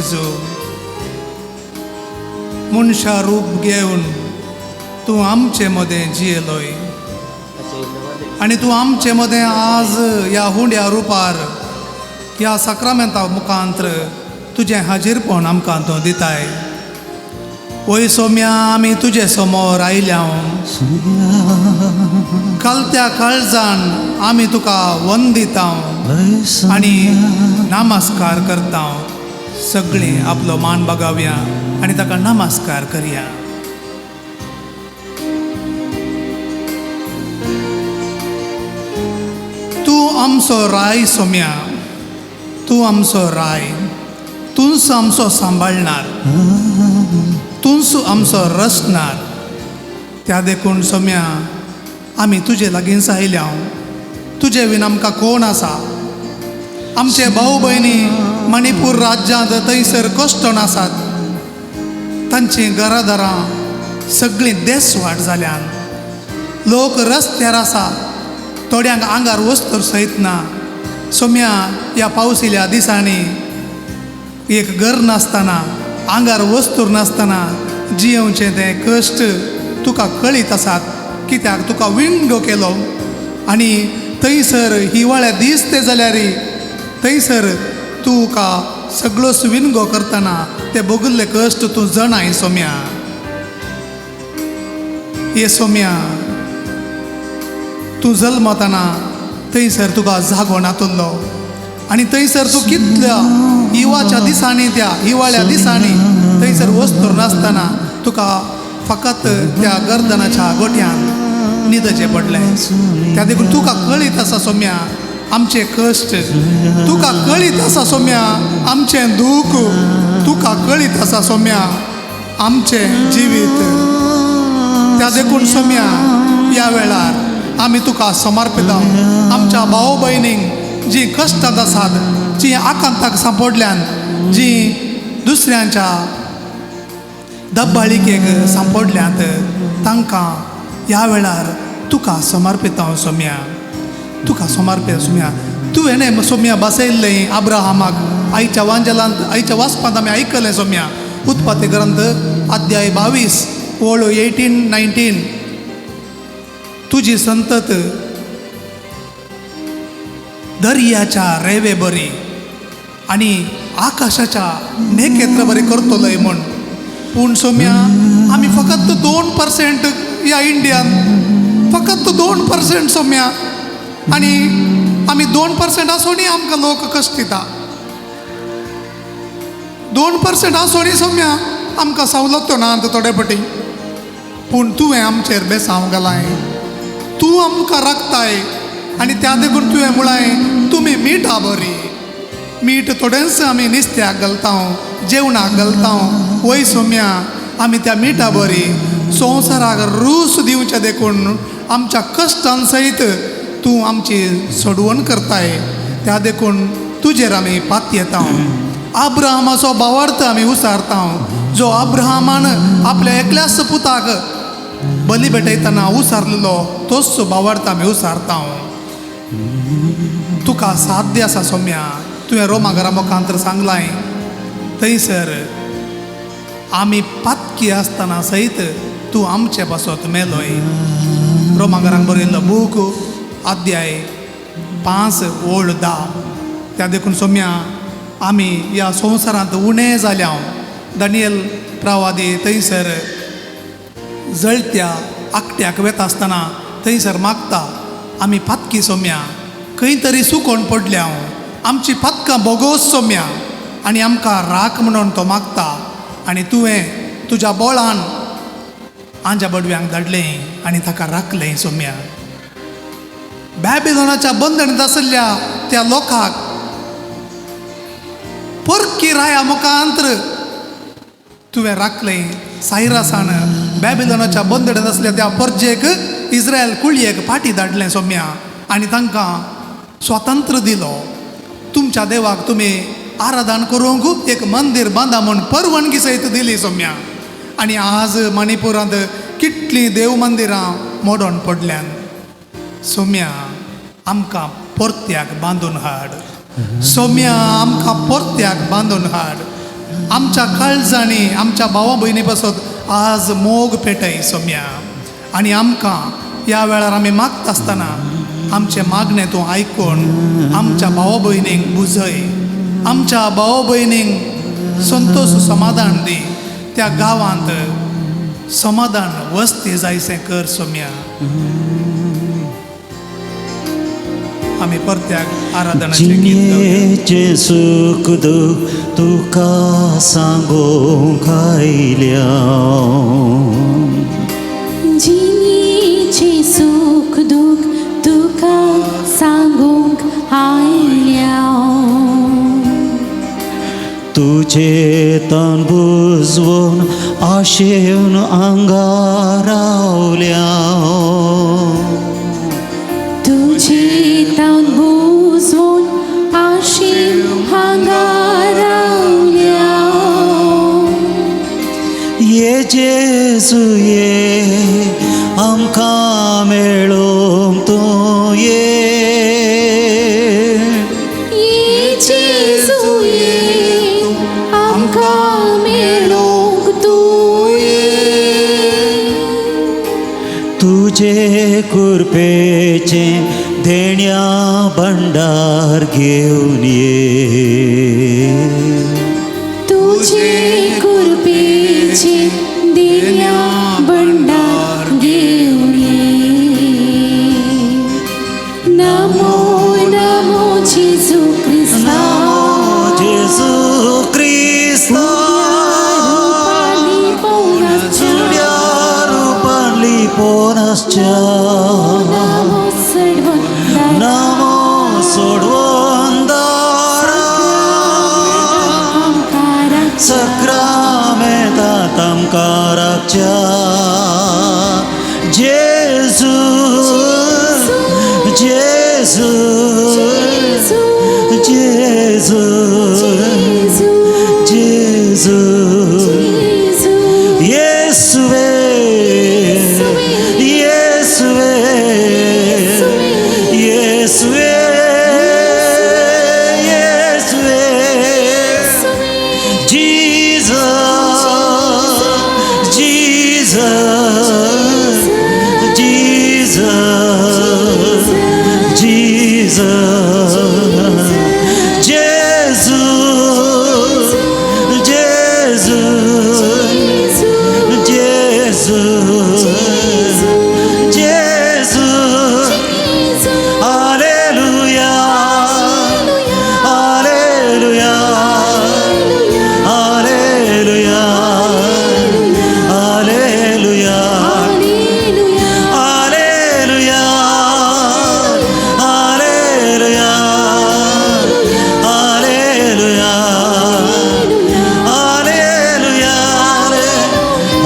जेजू, मनशा रूप घेवन तूं आमचे मदें जियेलोय आनी तूं आमचे मदें आज ह्या हुंड्या रुपार ह्या साक्रामेंता मुखांत्र तुजें हाजीरपण आमकां तूं दिताय. वय सोम्या, आमी तुजे समोर आयल्या, कालत्या काळजान आमी तुका वंदिता आनी नमस्कार करता. सगळीं आपलो मान बगावया आनी ताका नमस्कार करया. तूं आमचो राय सोम्या, तूं आमचो राय, तूंच आमचो सांबाळणार, तूंच आमचो रचणार. त्या देखून सोम्या आमी तुजे लागींच आयल्या. तुजे विन आमकां कोण आसा? आमचे भाव भयणी मणिपूर राज्यांत थंयसर कश्टन आसात, तांचीं घरादारां सगळीं देसवाट जाल्यान, लोक रस्त्यार आसा, थोड्यांक आंगार वस्तूर सयत ना. सोम्या ह्या पावसिल्या दिसांनी एक घर नासतना, आंगार वस्तूर नासतना जियेवचें तें कश्ट तुका कळीत आसात, कित्याक तुका विंडो केलो. आनी थंयसर हिवाळ्या दीस ते जाल्यार थंयसर तुका सगळोच विनगो करतना ते भोगिल्ले कश्ट तूं जणाय सोम्या. हे सोम्या, तूं जल्मतना थंयसर तुका जागो नातुल्लो आनी थंयसर तूं कितल्या हिवाच्या दिसांनी, त्या हिवाळ्या दिसांनी थंयसर वस्तूर नासतना तुका फकत त्या गर्दनाच्या गोठ्यान न्हिदचें पडलें. त्या देखून तुका कळीत आसा सोम्या आमचे कश्ट, तुका कळीत आसा सोम्या आमचें दूख, तुका कळीत आसा सोम्या आमचें जिवीत. त्या देखून सोम्या ह्या वेळार आमी तुका समर्पिता आमच्या भाव भयणींक जीं कश्टांत आसात, जीं आकांताक सांपडल्यान, जीं दुसऱ्यांच्या दब्बाळिकेक सांपडल्यात, तांकां ह्या वेळार तुका समर्पिता सोम्या, तुका समर्पिता सोम्या. तुवें सोम्या बसयल्लें अब्राहमाक आयच्या वांजेलांत, आयच्या वाचपांत आमी आयकलें सोम्या. उत्पत्ती ग्रंथ अध्याय 22 ओळ 18 19, तुजी संतत दर्याच्या रेवे बरी आनी आकाशाच्या नेकेत्र बरी करतलोय म्हूण. पूण सोम्या आमी फकत 2% ह्या इंडियान, फकत 2% सोम्या. आनी आमी 2% आसोनी आमकां लोक कश्ट दिता. 2% आसोनी सोम्या आमकां सवलत्यो ना आतां थोडे पटी. पूण तुवें आमचेर बेसांव घालाय, तूं आमकां राखताय आनी त्या देखून तुवें म्हळाय तुमी मिठा बरी. मीठ थोडेंच आमी नुस्त्याक घालता, जेवणाक घालता. वय सोम्या आमी त्या मिठा बरी संवसाराक रूस दिवचें देखून आमच्या कश्टान सयत तूं आमची सोडवण करताय. त्या देखून तुजेर आमी पातयेता. अब्राहमाचो भावार्थ आमी उसारता, जो अब्राहमान आपल्या एकल्याच पुताक बली भेटयतना उसारलेलो तोच भावार्थ आमी उसारता. तुका साध्य आसा सोम्या, तुवें रोमा घरा मुखांतर सांगलाय थंयसर आमी पातकी आसतना सयत तूं आमचे पासत मेलोय. रोमा घरांक बरयल्लो बूक अध्याय 5 ओळ 10. त्या देखून सोम्या आमी ह्या संवसारांत उणें जाल्या. दानियल प्रवादी थंयसर जळत्या आकट्याक वेता आसतना थंयसर मागता, आमी पातकी सोम्या, खंय तरी सुकोन पडल्या, आमची पातकां बोगोस सोम्या आनी आमकां राख म्हणून तो मागता. आनी तुवें तुज्या बोळान आंज्या बडव्यांक धाडलें आनी ताका राखलें सोम्या. बॅबिलोनाच्या बंधनांत आशिल्ल्या त्या लोकांक परकी राया मुखांत्र तुवें राखलें. सायरासान बॅबिलोनाच्या बंधनांत आसल्या त्या परजेक, इस्रायल कुळयेक फाटी धाडलें सोम्या आनी तांकां स्वातंत्र्य दिलो. तुमच्या देवाक तुमी आराधन करूंक एक मंदीर बांदा म्हूण परवानगी सयत दिली सोम्या. आनी आज मणिपुरांत कितलीं देव मंदिरां मोडोन पडल्यान. सोम्या आमकां परत्याक बांदून हाड, सोम्या आमकां परत्याक बांदून हाड. आमच्या काळजांनी आमच्या भावा भयणी पासत आज मोग पेटय सोम्या. आनी आमकां ह्या वेळार आमी मागता आसतना आमचें मागणें तूं आयकून आमच्या भावा भयणींक बुजय, आमच्या भावा भयणींक संतोश समाधान दी, त्या गांवांत समाधान वस्ती जायसें कर सोम्या. आमी परत्याक आराधनाचें गीत गावया. जिणेचें सूख दूख तुका सांगूंक आयल्या, जिणेचें सूख दूख तुका सांगूंक आयल्या, तुजे तन बुजवून आशेवन आंगा रावल्या, तुजे तन बुजवून आशेन हांगा रावल्या. ये जेजू ये आमकां मेळूंक तूं ये, ये जेजू ये आमकां मेळूंक तूं ये, तुजे कृपेचें देण्या भंडार घेवन ये, तुजे कृपेचें देण्या भंडार घेवन ये. नमो नमो जेजू क्रिस्ता, जेजू क्रिस्ता, रुपाली रुपान लिपोनासच्या, नमो सडवंदारा, नमो सोडवंदारा, सक्रामेंतात आमकाराच्या, जेजू जेजू जेजू जेजू, येसुवे येसुवे येसुवे येसुवे, Jesus Jesus Jesus Jesus, Jesu Jesu Jesu Jesu, Hallelujah, Hallelujah, Hallelujah, Hallelujah, Hallelujah, Hallelujah, Hallelujah, Hallelujah, Hallelujah,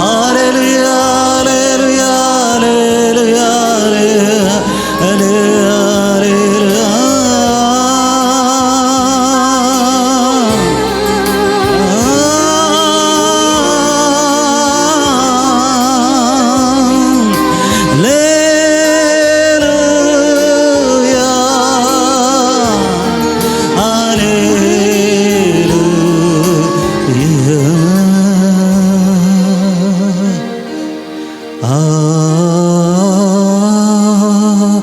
Hallelujah, Hallelujah, Hallelujah. Hallelujah, Hallelujah,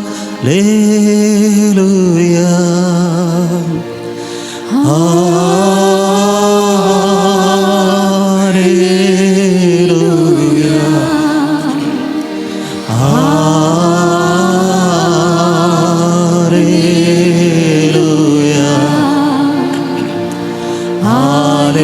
Hallelujah, Hallelujah, Hallelujah, Hallelujah, Hallelujah, Hallelujah,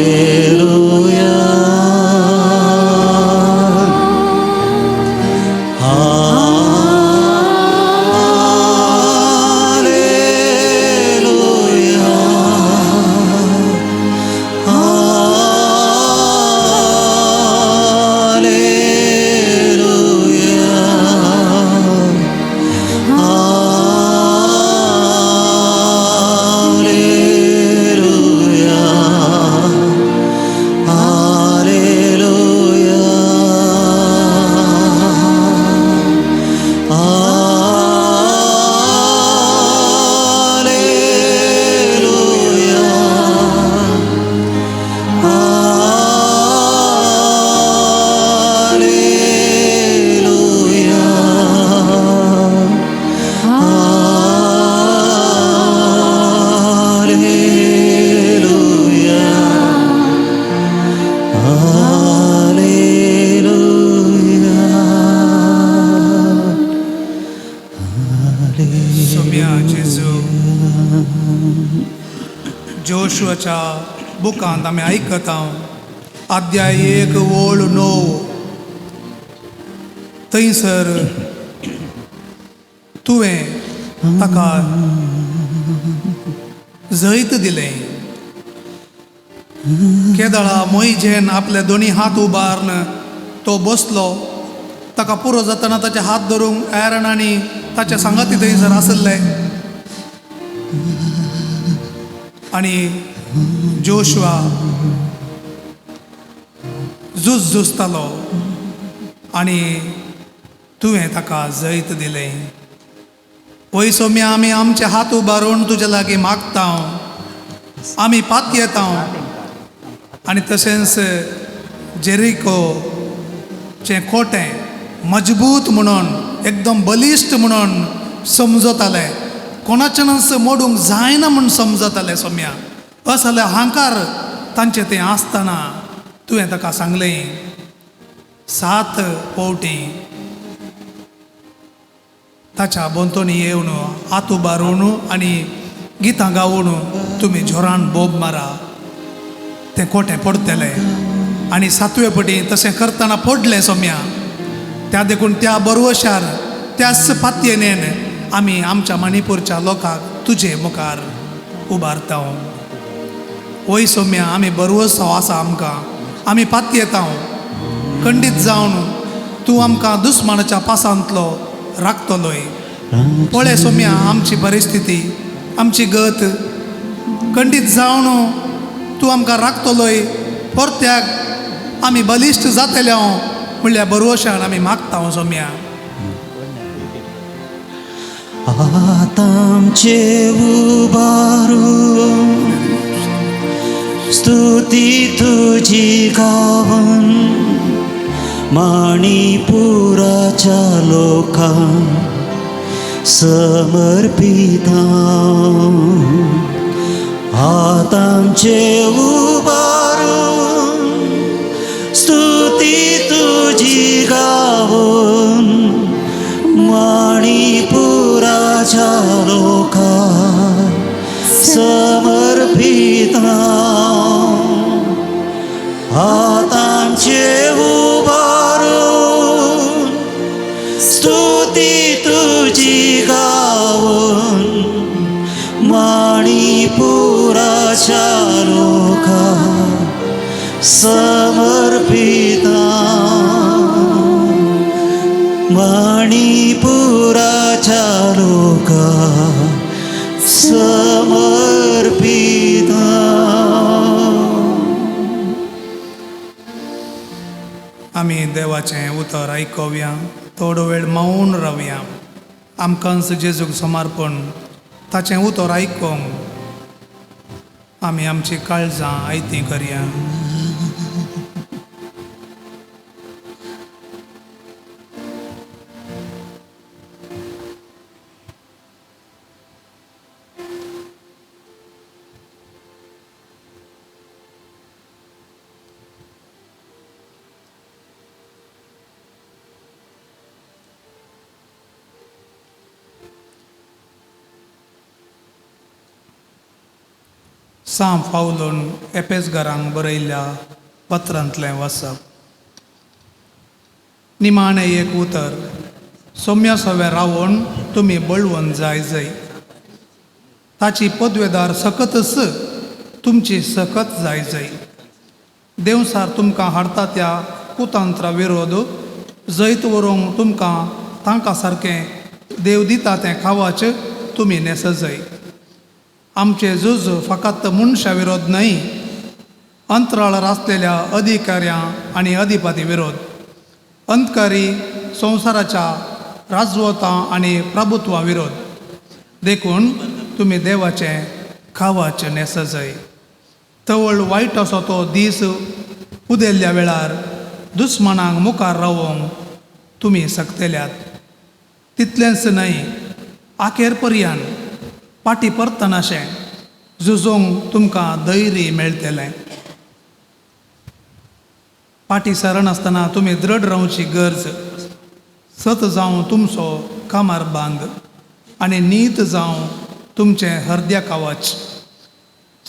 जोशुआच्या बुकांत आमी आयकता, अध्याय 1 ओळ 9, थंयसर तुवें ताका जैत दिलें. केदळा मोयजेन आपले दोनी हात उबारून तो बसलो. ताका पुरो जातना ताचे हात धरूंक एरन आनी ताच्या सांगाती थंयसर आसले आनी जोशुआ झूज झुजतालो आनी तुवें ताका जैत दिलें. वय सोम्या, आमी आमचे हात उबारून तुज्या लागीं मागता, आमी पातयेता आनी तशेंच जेरिकोचें कोटें मजबूत म्हणून, एकदम बलिश्ट म्हणून समजताले, कोणाच्यानच मोडूंक जायना म्हूण समजताले. सोम्या, असले अहंकार तांचे तें आसतना तुवें ताका सांगलें 7 फावटी ताच्या भोंवतणी येवन हात उबारून आनी गितां गावन तुमी जोरान बोब मारा, तें कोटें पडटलें. आनी 7वे पटी तशें करतना पडलें सोम्या. त्या देखून त्या बरवशार त्याच पातयेनेन आमी आमच्या मणिपूरच्या लोकांक तुजे मुखार उबारता. वय सोम्या, आमी बरवसो आसा आमकां, आमी पातयेता खंडीत जावन तूं आमकां दुस्मानाच्या पासांतलो राखतलोय. पळय सोम्या आमची परिस्थिती, आमची गत, खंडीत जावन तूं आमकां राखतलोय. परत्याक आमी बलिश्ट जातले म्हणल्यार बरवशान आमी मागता सोम्या. आतांचे उबारून स्तुती तुझी गावन मणिपुराच्या लोकां समर्पिता. आतांचे उबारून स्तुती तुझी गावन मणिपुराच्या लोकां समर्पिता. आतांचे उबारून स्तुती तुझी गावन मणिपुराच्या लोकां समर्पिता. मणिपुराच्या लोकां समर्पिता. आमी देवाचें उतर आयकोवया, थोडो वेळ मौन रावया. आमकांच जेजूक समर्पण ताचें उतर आयकोंक आमी आमची काळजां आयतीं करया. साम फावलून एपेसगरांक बरयल्ल्या पत्रांतलें वाचप. निमाणें एक उतर, सोम्या सव्या रावून तुमी बळवंत जाय जाय, ताची पदवेदार सकतच तुमची सकत जाय जाय. देवसार तुमकां हाडटा त्या कुतंत्रा विरोध जैत व्हरूंक तुमकां तांकां सारकें देव दिता तें खावाच तुमी न्हेस जाय. आमचे झूज फकत मनशा विरोध न्हय, अंतराळार आसलेल्या अधिकाऱ्यां आनी अधिपती विरोध, अंतकारी संवसाराच्या राजवतां आनी प्रभुत्वा विरोध. देखून तुमी देवाचें खावाचें न्हेस जाय. तवळ वायट असो तो दीस उदेल्ल्या वेळार दुस्मानांक मुखार रावोंक तुमी शकतल्यात. तितलेंच न्हय, आखेर पर्यान पाटी परतनाशें झुजोंक तुमकां धैर्य मेळटलें. पाटी सरनासतना तुमी दृढ रावची गरज. सत जावं तुमचो कामार बांद आनी नीत जावं तुमचें हरद्या कावच.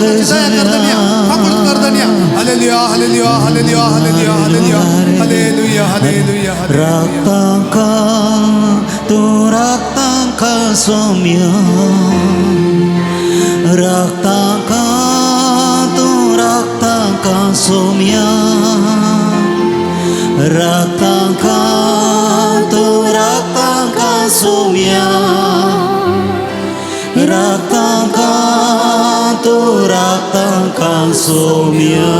लोकांची दया कर धन्या, फाकूळ कर धन्या. Hallelujah, hallelujah, hallelujah, hallelujah, hallelujah, hallelujah, hallelujah, hallelujah. राखतांका तूं राखतांका सोम्या, राखतांका तूं राखतांका सोम्या, राखतांका तूं राखतांका सोम्या, राखतांका तूं राखतांका Saumya.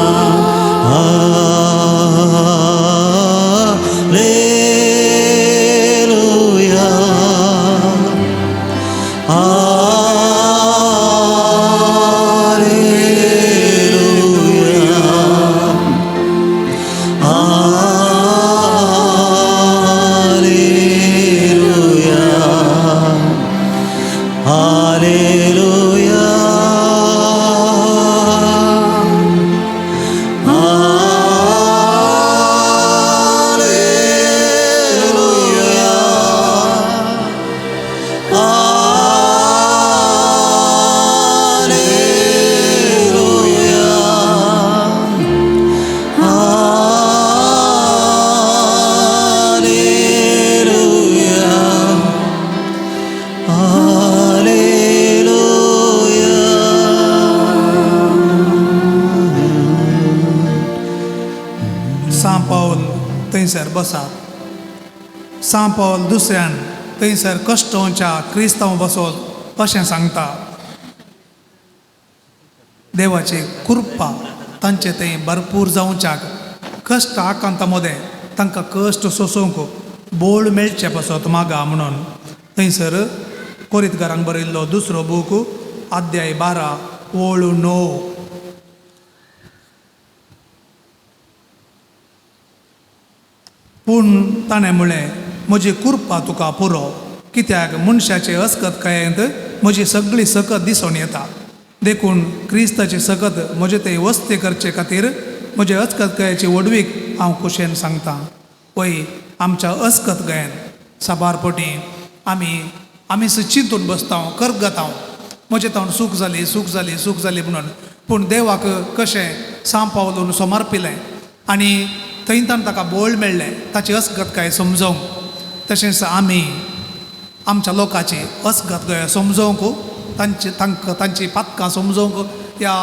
Hallelujah, hallelujah, hallelujah, hallelujah, hallelujah, hallelujah, hallelujah, hallelujah. सां पावल थंयसर बसात. सां पावल दुसऱ्यान थंयसर कश्टोंच्या क्रिस्तांव बसोत अशें सांगता. देवाची कृपा तांचे थंय भरपूर जावच्याक, कश्ट आकांता मदें तांकां कश्ट सोंसूंक बोळ मेळचे पासत मागा म्हणून थंयसर कोरीतकारांक बरयल्लो दुसरो बूक अध्याय 12 ओळ 9. पूण ताणें म्हळें, म्हजी कृपा तुका पुरो, कित्याक मनशाचे अस्कतकायेंत म्हजी सगळी सकत दिसून येता. देखून क्रिस्ताची सकत म्हजे ते वस्ती करचे खातीर म्हजे अस्कतकायेची व्हडवीक हांव खुशेन सांगता. पळय, आमच्या अस्कतकायेन साबार पटी आमी चिंतून बसता, करगतां, म्हजें तावन सूख जाली, सूख जाली, सूख जाली म्हणून. पूण देवाक कशें सां पावलून सोमारपिलें आनी थंय ताणें ताका बोळ मेळ्ळें ताची अस्कतकाय समजोवंक. तशेंच आमी आमच्या लोकाची अस्कतकाय समजोवंक, तांची तांकां तांची पातकां समजोवंक या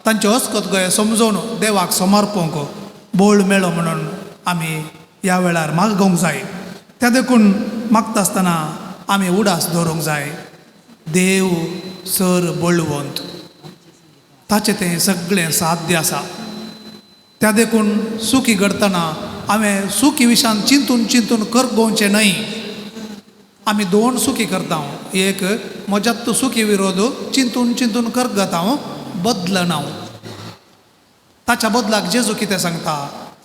तांच्यो अस्कतकाय समजोवन देवाक समर्पूंक बोळ मेळो म्हणून आमी ह्या वेळार मागोवंक जाय. त्या देखून मागता आसतना आमी उडास दवरूंक जाय, देव सर बळवंत, ताचें तें सगळें साध्य आसा. त्या देखून सुखी घडटना हांवें सुखी विशयान चिंतून चिंतून करगोवचें न्हय. आमी दोन सुखी करता, एक म्हज्यात सुखी विरोध चिंतून चिंतून करगता बदलना. ताच्या बदलाक जेजू कितें सांगता,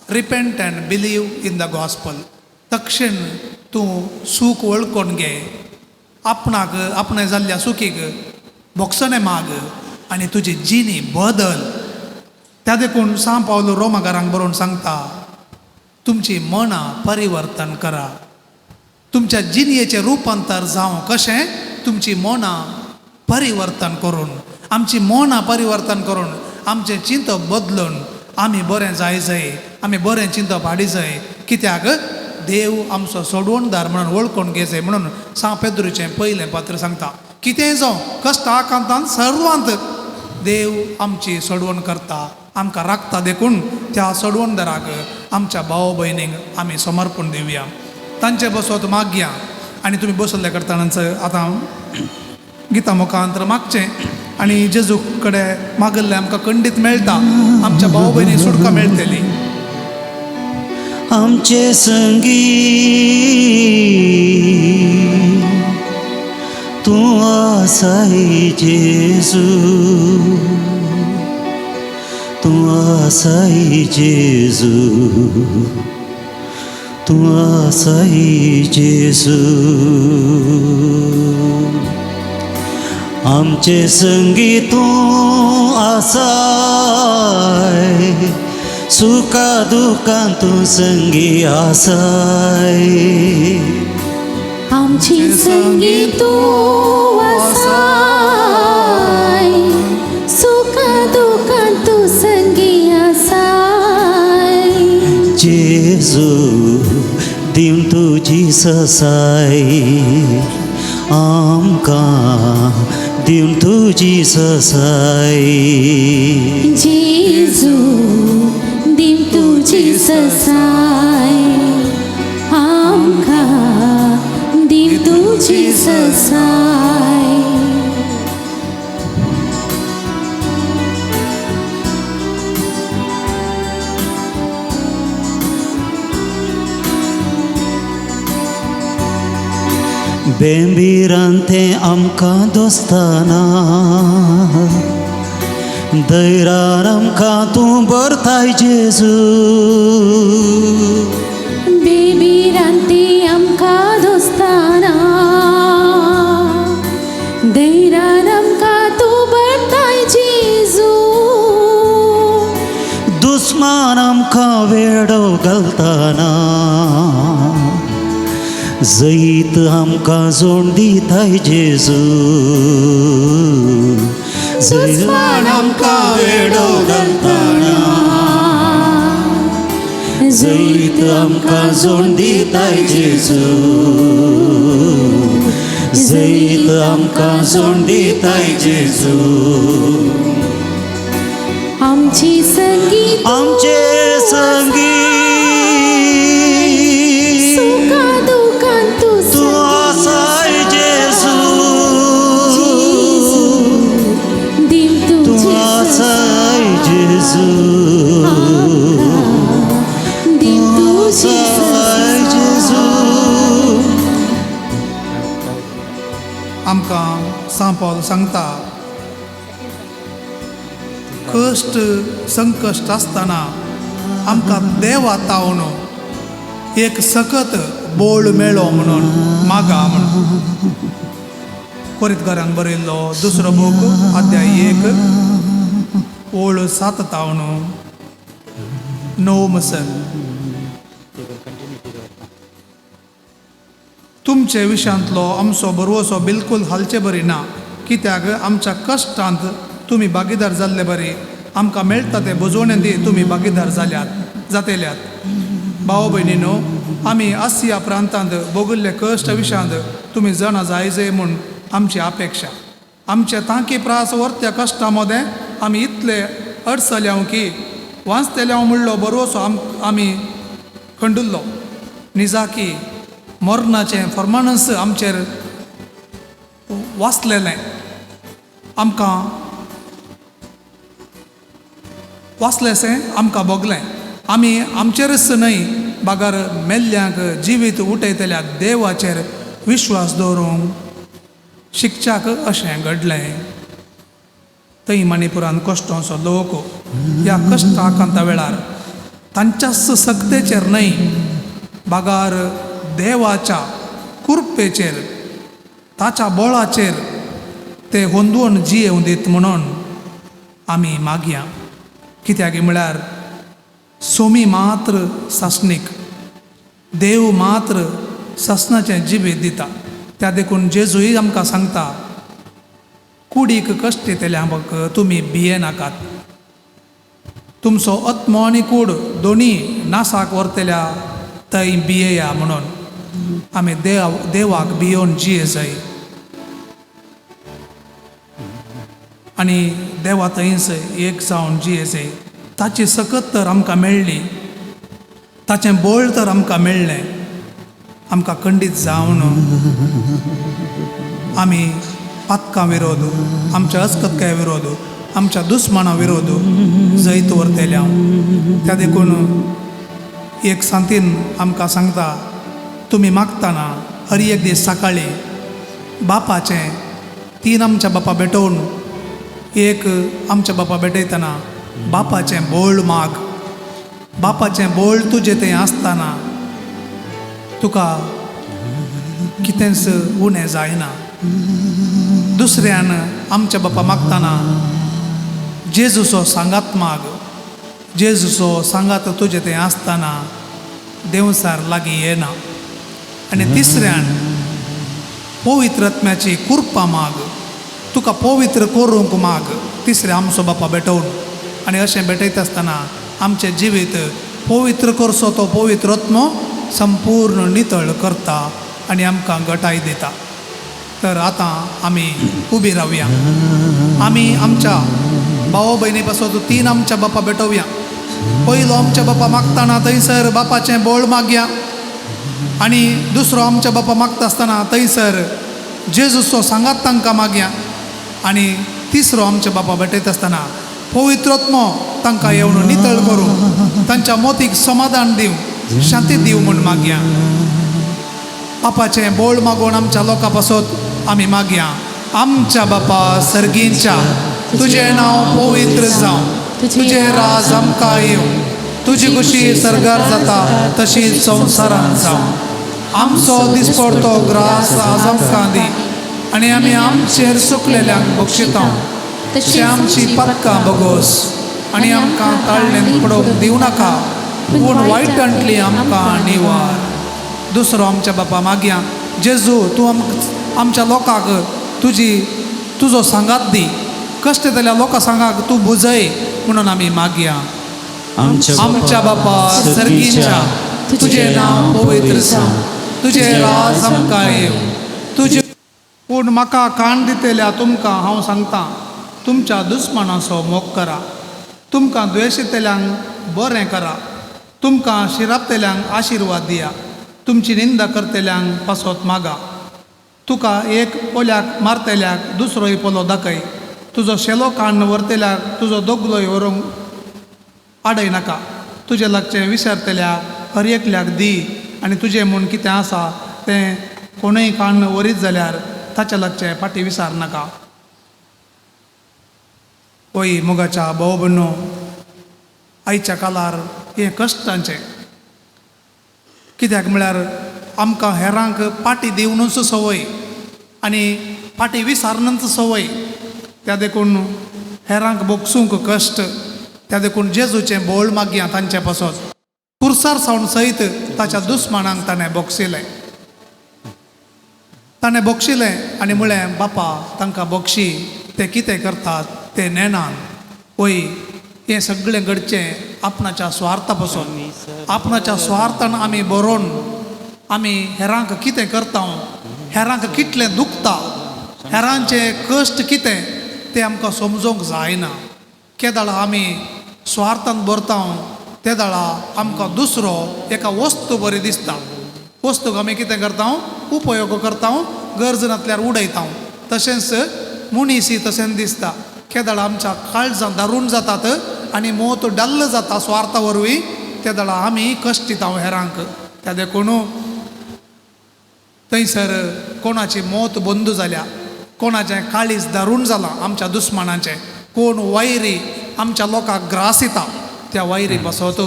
repent and believe in the gospel. तक्षण तूं सूख वळखून घे, आपणाक आपणें जाल्ल्या सुखीक भोगसणें माग आनी तुजी जिणी बदल. त्या देखून सां पावलो रोमागारांक बरोवन सांगता, तुमची मनां परिवर्तन करा, तुमच्या जिणयेचें रुपांतर जावं. कशें? तुमची मनां परिवर्तन करून, आमची मनां परिवर्तन करून, आमचें चिंतप बदलून आमी बरें जाय जाय, आमी बरें चिंतप हाडी जाय. कित्याक देव आमचो सोडवणदार म्हणून वळखून घेय म्हणून सां पेद्रूचें पयलें पात्र सांगता. कितेंय जावं, कश्ट आकांतान सर्वांत देव आमची सोडवण करता, आमकां राखता. देखून त्या सोडवणदाराक आमच्या भाव भयणींक आमी समर्पण दिवया, तांचे बसत मागया. आनी तुमी बसल्ले करतानाच आतां गीता मुखांतर मागचें आनी जेजू कडेन मागिल्लें आमकां खंडीत मेळटा, आमच्या भाव भयणीक सुटका मेळटली. आमचे संगी तूं आसाय जेजू, तूं आसाय जेजू, तूं आसाय जेजू. आमचे संगी तूं आसाय, सुखा दुखान तूं संगी आसाय. आमची संगी तूं आसाय, सुखा जेजू दिवन तुजी ससाय आमकां दिवन तुजी ससाय. जेजू दिव तुजी ससाय आमकां दिव तुजी ससाय. बेंबिरान तें आमकां दोस्ताना दैरान आमकां तूं बरताय जेजू. बेबी आमकां दोस्ताना दैरान आमकां तूं बरताय जेजू. दुस्मान आमकां वेडो घालताना जैत आमकां जोड दिताय जेजू. दुस्मान आमकां वेडो घालताना जैत आमकां जोड दिताय जेजू. जैत आमकां जोड दिताय जेजू. आमची संगीत आमचे संगीत सुखा दुखान तूं तूं आसाय जेजू. दिव तूं तुजी आसाय जेजू. दिव तुजी आसाय जेजू. आमकां सांपॉल सांगता कश्ट संकश्ट आसतना आमकां देवा तावन एक सकत बोळ मेळो म्हणून मागा म्हणून. कोरीतकारांक बरयल्लो दुसरो बूक अध्याय 1 ओळ 7 तावन 9 मसर. तुमचे विशयांतलो आमचो बरवसो बिलकुल हालचे बरी ना, कित्याक आमच्या कश्टांत तुमी भागीदार जाल्ले बरी आमकां मेळटा ते बुजवणेंत तुमी भागीदार जाल्यात जातेल्यात. भाव भयणीनो, आमी आसिया प्रांतांत भोगिल्ले कश्ट विशयांत तुमी जाणा जाय म्हूण आमची अपेक्षा. आमचे तांकी प्रास वर्त्या कश्टां मदें आमी इतले अडचल्याव की वांचतेल्याव म्हणलो बरोसो आमी खंडुल्लो. निजाकी मरणाचें फर्मानस आमचेर वाचलेलें आमकां वाचलेंशें आमकां भोगलें. आमी आमचेरच न्हय बागार मेल्ल्यांक जिवीत उठयतल्या देवाचेर विश्वास दवरूंक शिकच्याक अशें घडलें. थंय मणिपुरान कश्टांचो लोक ह्या कश्टाकांता वेळार तांच्याच सक्तेचेर न्हय बागार देवाच्या कृपेचेर ताच्या बळाचेर ते होंदवण जियेवं दीत म्हणून आमी मागया. कित्याक म्हळ्यार सोमी मात्र सासणीक देव मात्र सासणाचें जिवीत दिता. त्या देखून जेजूय आमकां सांगता कुडीक कश्ट येतले आमकां तुमी भियेनाकात, तुमचो आत्मो आनी कूड दोनी नासाक व्हरतल्या थंय भियेया म्हणून. आमी देवाक भियोवन जिये जाय आनी देवा थंयच एक जावन जिये जाय. ताची सकत तर आमकां मेळ्ळी, ताचें बळ तर आमकां मेळ्ळें. आमकां खंडीत जावन आमी पातकां विरोध, आमच्या अस्कतकाय विरोध, आमच्या दुस्माना विरोध जैत व्हरतले हांव. त्या देखून एक सांतीन आमकां सांगता तुमी मागतना हर एक दीस सकाळीं बापाचें 3 आमच्या बापा भेटोवन 1 आमच्या बापा भेटयतना बापाचें बोळ माग. बापाचें बोळ तुजें तें आसतना तुका कितेंच उणें जायना. दुसऱ्यान आमच्या बापा मागतना जेजूचो सांगात माग. जेजूचो सांगात तुजें तें आसतना देवसार लागीं येना. आनी तिसऱ्यान पवित्र आत्म्याची कृपा माग, तुका पवित्र करूंक माग. तिसऱ्या आमचो बापा भेटोवन. आनी अशें भेटयता आसतना आमचें जिवीत पवित्र करचो तो पवित्र आत्मो संपूर्ण नितळ करता आनी आमकां गटाय दिता. तर आतां आमी उबी रावया. आमी आमच्या भाव भयणी पासत तीन आमच्या बापा भेटोवया. पयलो आमच्या बापा मागतना थंयसर बापाचें बोळ मागया आनी दुसरो आमच्या बापा मागता आसतना थंयसर जेजूचो सांगात तांकां मागया आनी तिसरो आमच्या बापा भेटयता आसतना पवित्र आत्मो तांकां येवन नितळ करूं, तांच्या मोतीक समाधान दिवं, शांती दिवं म्हूण मागया. बापाचें बोळ मागून आमच्या लोकां पासत आमी मागया. आमच्या बापा सर्गींच्या, तुजें नांव पवित्र जावं, तुजें राज आमकां येवं, तुजी खुशी सर्गार जाता तशी संवसारांत जावं. आमचो दिसपडतो ग्रास आज आमकां दी आनी आमी आमचेर चुकलेल्यांक बक्षिता तशी आमची पातकां बगोस आनी आमकां ताळ्ळेन पडोवंक दिवं नाका, पूण वायटांतली आमकां निवार. दुसरो आमच्या बापा मागया, जेजू तूं आमच्या लोकांक तुजी तुजो सांगात दी, कश्ट जाल्या लोकां सांगाक तूं बुजय म्हणून आमी मागया. आमच्या बापा सर्गींच्या, तुजें नांव पवित्र जावं, तुजें राज आमकां येवं, तुजें. पूण म्हाका कान दितल्या तुमकां हांव सांगता, तुमच्या दुस्मानाचो मोग करा, तुमकां द्वेशितल्यांक बरें करा, तुमकां शिरापतल्यांक आशिर्वाद दिया, तुमची निंदा करतल्यांक पासत मागा. तुका एक पोल्याक मारतल्याक दुसरोय पोलो दाखय, तुजो शेलो काण्ण व्हरतल्याक तुजो दोगलोय व्हरूंक आडय नाका. तुजें लागचें विसरतल्याक हर एकल्याक दी आनी तुजें म्हूण कितें आसा तें कोणूय काण्ण व्हरीत जाल्यार ताच्या लागचें फाटीं विसार नाका. ओय मोगाच्या भाव भयणो, आयच्या काळार हें कश्टांचें, कित्याक म्हळ्यार आमकां हेरांक पाटी दिवनूच संवय आनी पाटी विसारनूच संवय. त्या देखून हेरांक बोगसूंक कश्ट, त्या देखून जेजूचें बोळ मागया तांचे पासत. कुर्सार सावन सयत ताच्या दुस्मानांक ताणें बोगशिलें, ताणें बोगशिलें आनी म्हळें, बापा तांकां बोगशी, ते कितें करतात ते नेणान. वय हें सगळें घडचें आपणाच्या स्वार्था पासून. आपणाच्या स्वार्थान आमी बरोवन आमी हेरांक कितें करता, हेरांक कितलें दुखता, हेरांचे कश्ट कितें तें आमकां समजूंक जायना. केदाळा आमी स्वार्थान भरता ते दाळा आमकां दुसरो एका वस्तू बरी दिसता. वस्तूक आमी कितें करता, उपयोग करता, गरज नासल्यार उडयता. तशेंच मनीस तशेंच दिसता. केदाळा आमच्या काळजां दारून जातात आनी मोत डल्ल जाता स्वार्था वरवीं, ते दाळा आमी कश्ट दिता हेरांक. त्या देखून थंयसर कोणाची मोत बंद जाल्या, कोणाचें काळीज दारून जालां आमच्या दुस्मानाचें, कोण वायरी आमच्या लोकांक ग्रास दिता, त्या वायरी पासत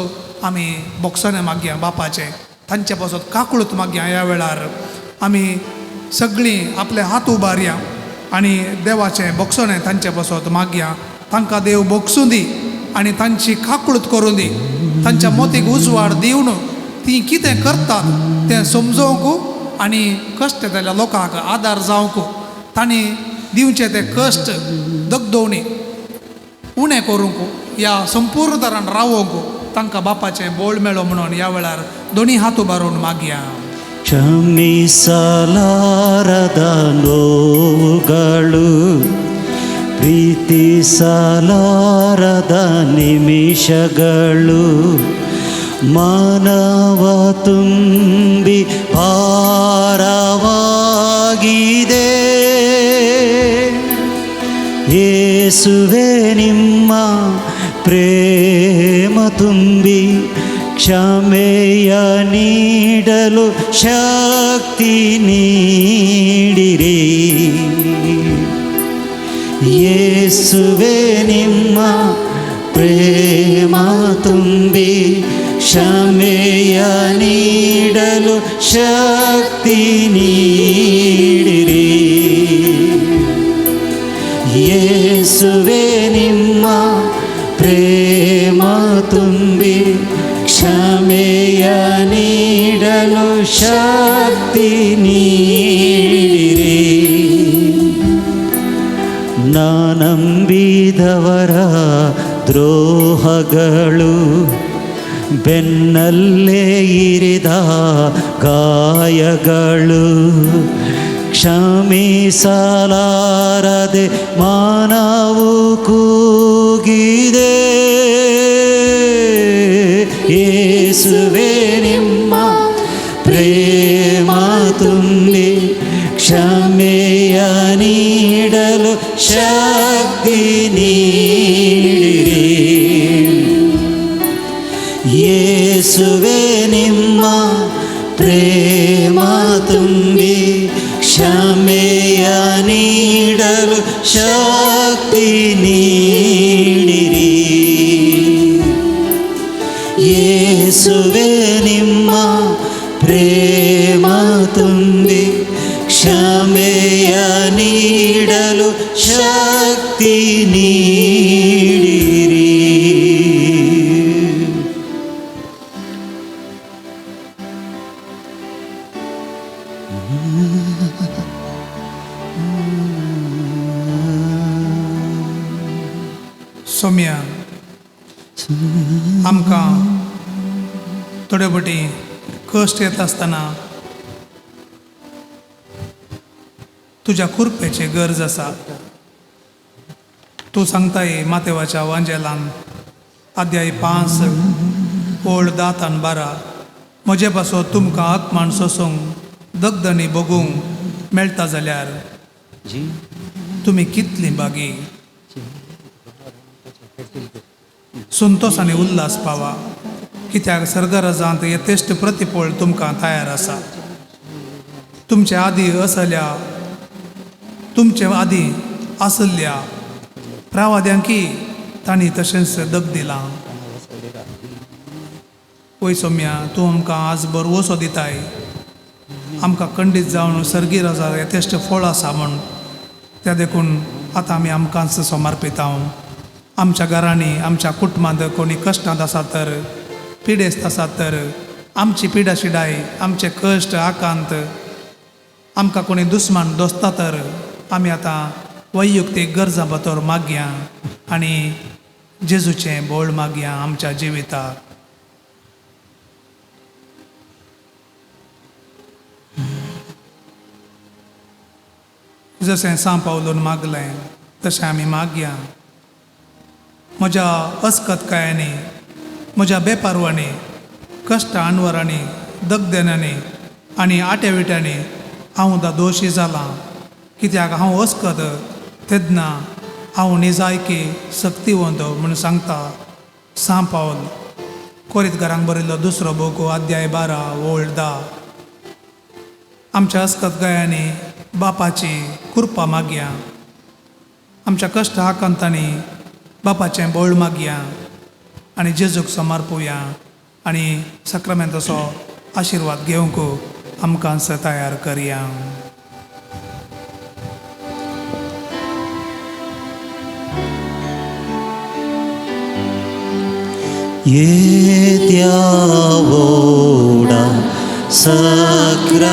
आमी बोगसणें मागया बापाचें, तांचे पासत काकूळत मागया. ह्या वेळार आमी सगळीं आपले हात उबारया आनी देवाचें बोगसणें तांचे पासत मागया. तांकां देव बोगसूं दी आनी तांची काकूळत करूं दी, तांच्या मोतीक उजवाड दिवन तीं कितें करतात तें समजोवंक आनी कश्ट जाल्या लोकांक आदार जावंक तांणी दिवचे ते कश्ट दगदोवणी उणें करूंक या संपूर्ण तरान रावोवंक तांकां बापाचें बोळ मेळो म्हणून ह्या वेळार दोनी हात उबारून मागया. ಕ್ಷಮಿಸಲಾರದ ನೋವುಗಳು, ಪ್ರೀತಿಸಲಾರದ ನಿಮಿಷಗಳು, ಮಾನವ ತುಂಬಿ ಭಾರವಾಗಿದೆ. ಯೇಸುವೆ ನಿಮ್ಮ ಪ್ರೇಮ ತುಂಬಿ ಕ್ಷಮೆಯ ನೀಡಲು ಶಕ್ತಿ ನೀಡಿರಿ. ಯೇಸುವೆ ನಿಮ್ಮ ಪ್ರೇಮ ತುಂಬಿ ಕ್ಷಮೆಯ ನೀಡಲು ಶಕ್ತಿ ನೀಡಿರಿ. ಯೇಸುವೆ ನಿಮ್ಮ ಪ್ರೇಮ ತುಂಬಿ ಕ್ಷಮೆಯ ನೀಡಲು ಶಕ್ತಿ ನೀಡಿರಿ. ನಾನಂಬಿದವರ ದ್ರೋಹಗಳು, ಬೆನ್ನಲ್ಲೇ ಇರಿದ ಗಾಯಗಳು ಕ್ಷಮಿಸಲಾರದೆ ಮಾನವು ಕೂಗಿದೆ. ಯೇಸುವೆ ನಿಮ್ಮ ಪ್ರೇಮ ತುಂಬಿ ಕ್ಷಮೆಯ ನೀಡಲು ಶಕ್ತಿ ನೀಡಿರಿ. ಯೇಸುವೆ ನಿಮ್ಮ ಪ್ರೇಮ ತುಂಬಿ ಕ್ಷಮೆಯ ನೀಡಲು ಶಕ್ತಿ ನೀಡಿರಿ. ಯೇಸುವೆ ನಿಮ್ಮ ಪ್ರೇಮ ತುಂಬಿ ಕ್ಷಮೆಯ ನೀಡಲು ಶಕ್ತಿ ನೀಡಿರಿ. सोम्या, आमकां थोडे फावटी कश्ट येता आसतना तुज्या कुरपेची गरज आसा. तूं सांगताय मातेवाच्या वांजेलान अध्याय 5 ओळ 10 आनी 12, म्हजे पासत तुमकां आत्मान सोसूंक दगदणी भोगूंक मेळटा जाल्यार तुमी कितली बागी. संतोस आनी उल्हास पावा, कित्याक सर्गराजांत यथेश्ट प्रतिफळ तुमकां तयार आसा. तुमचे आदी असल्या तुमचे आदी आसल्या प्रावाद्यांकी तांणी तशेंच दग दिलां. वय सोम्या, तूं आमकां आज बरवसो दिताय, आमकां खंडीत जावन सर्गी राजा यथेश्ट फळ आसा म्हूण. त्या देखून आतां आमी आमकांच समर्पिता. आमच्या घरांनी आमच्या कुटुंबांत कोणी कश्टांत आसा तर, पिडेस्त आसा तर, आमची पिडा शिडाय, आमचे कश्ट आकांत, आमकां कोणी दुस्मान दोस्ता तर आमी आतां वैयक्तीक गरजां बतोर मागया आनी जेजूचें बोळ मागया आमच्या जिविताक. जशें सांव पावलून मागलें तशें आमी मागया. म्हज्या अस्कतकायांनी, म्हज्या बेपारवांनी, कश्ट अणवरांनी, दगदनांनी आनी आट्या विट्यांनी हांव दोशी जालां. कित्याक हांव अस्कत तेन्ना हांव निजायकी सक्तिवंत म्हूण सांगता सांव पावल. कोरीत घरांक बरयल्लो दुसरो बोको अध्याय 12 ओळ 10. आमच्या अस्कत गायांनी बापाची कृपा मागया, आमच्या कश्ट आकांतांनी बापाचें बोळ मागया आनी जेजूक समर्पुया आनी साक्रामेंताचो आशिर्वाद घेवंक आमकां तयार करया. येत्या वोडा साक्रामेंता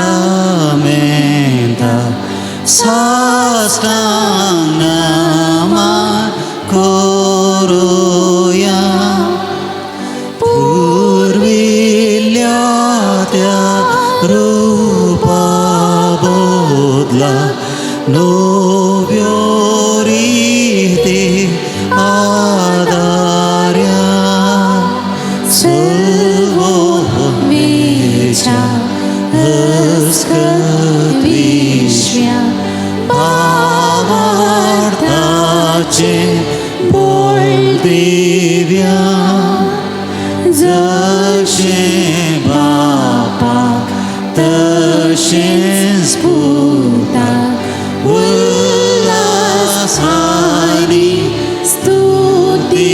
साष्टांग नमन करूया. पुर्विल्ल्या त्या रूपा बदला नव्यो रिती आदार्या वेच्या अस्कत विश्व्या भावार्थाचे बोल दिव्या जशें बापाक तशेंच पुताक उल्हास आनी स्तुती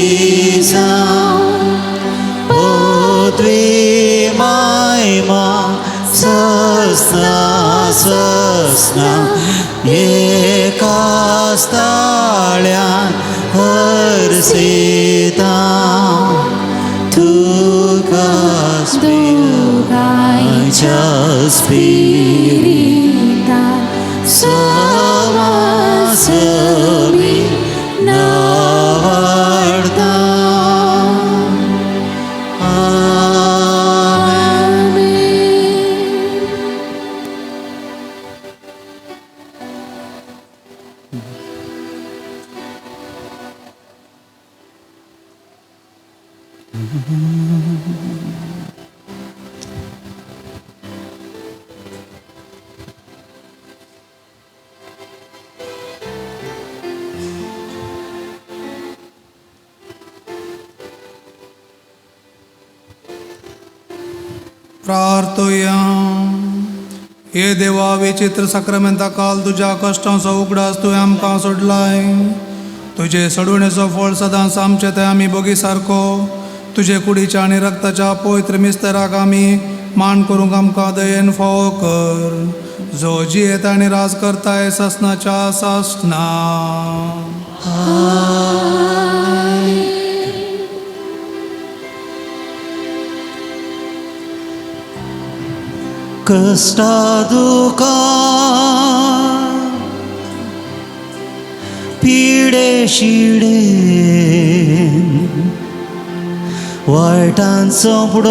जावं. पृथ्वी महिमा सस्ना सस्ना एकाच ताळ्यान हरसेता तुका दोगांयच्या स्पिरिता सवासमी नावाडता. प्रार्थया. हे देवा, विचित्र साक्रमेंता काल तुज्या कश्टांचो उगडास तुवें आमकां सोडलाय. तुजे सोडवणेचो फळ सदांच आमचे थंय आमी बोगी सारको तुजे कुडीच्या आनी रक्ताच्या पवित्र मिस्तराक आमी मान करूंक आमकां दयेन फावो कर, जो जियेता आनी राज करताय सासनाच्या सासना. कष्टा दुका पिडे शिडे वायटान सोंपडोन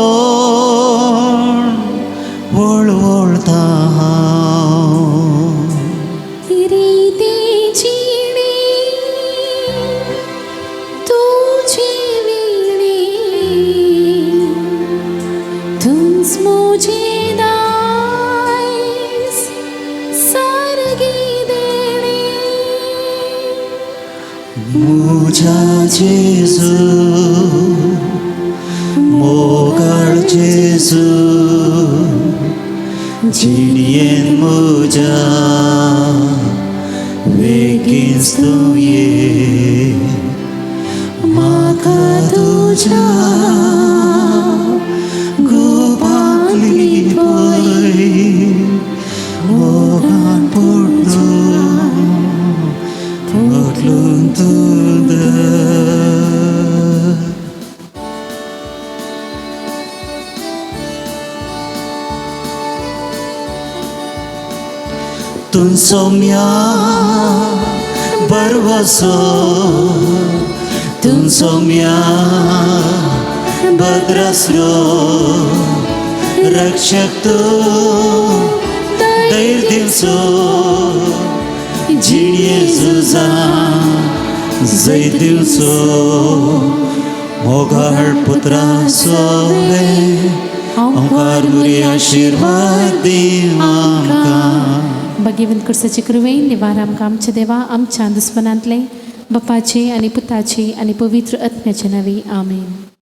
वळवळता हांव. रीती जिणे तुझे विणे, तूच म्हजें दायज सारगी देणे. मुझा जेजू, मोगाळ जेजू, जिणयेन मुझा वेगींच तूं ये, म्हाका तुज्या गोपांत लिपय, मोगान पोटलून पोटलून तूं धर. तुमचो भरवसो, तुमचो भद्रस्रो, रक्षक तूं धैर्य दिवचो, जिणये झुजा जैत दिवचो, मोगाळ पुत्रा सोवे ओंकार मुरी आशिर्वाद दी आमकां. भगवंत कुर्साची कृपेन निवार आमकां आमच्या देवा आमच्या दुस्मनांतले, बापाचे आनी पुताचे आनी पवित्र आत्म्याचे नांवी, आमेन.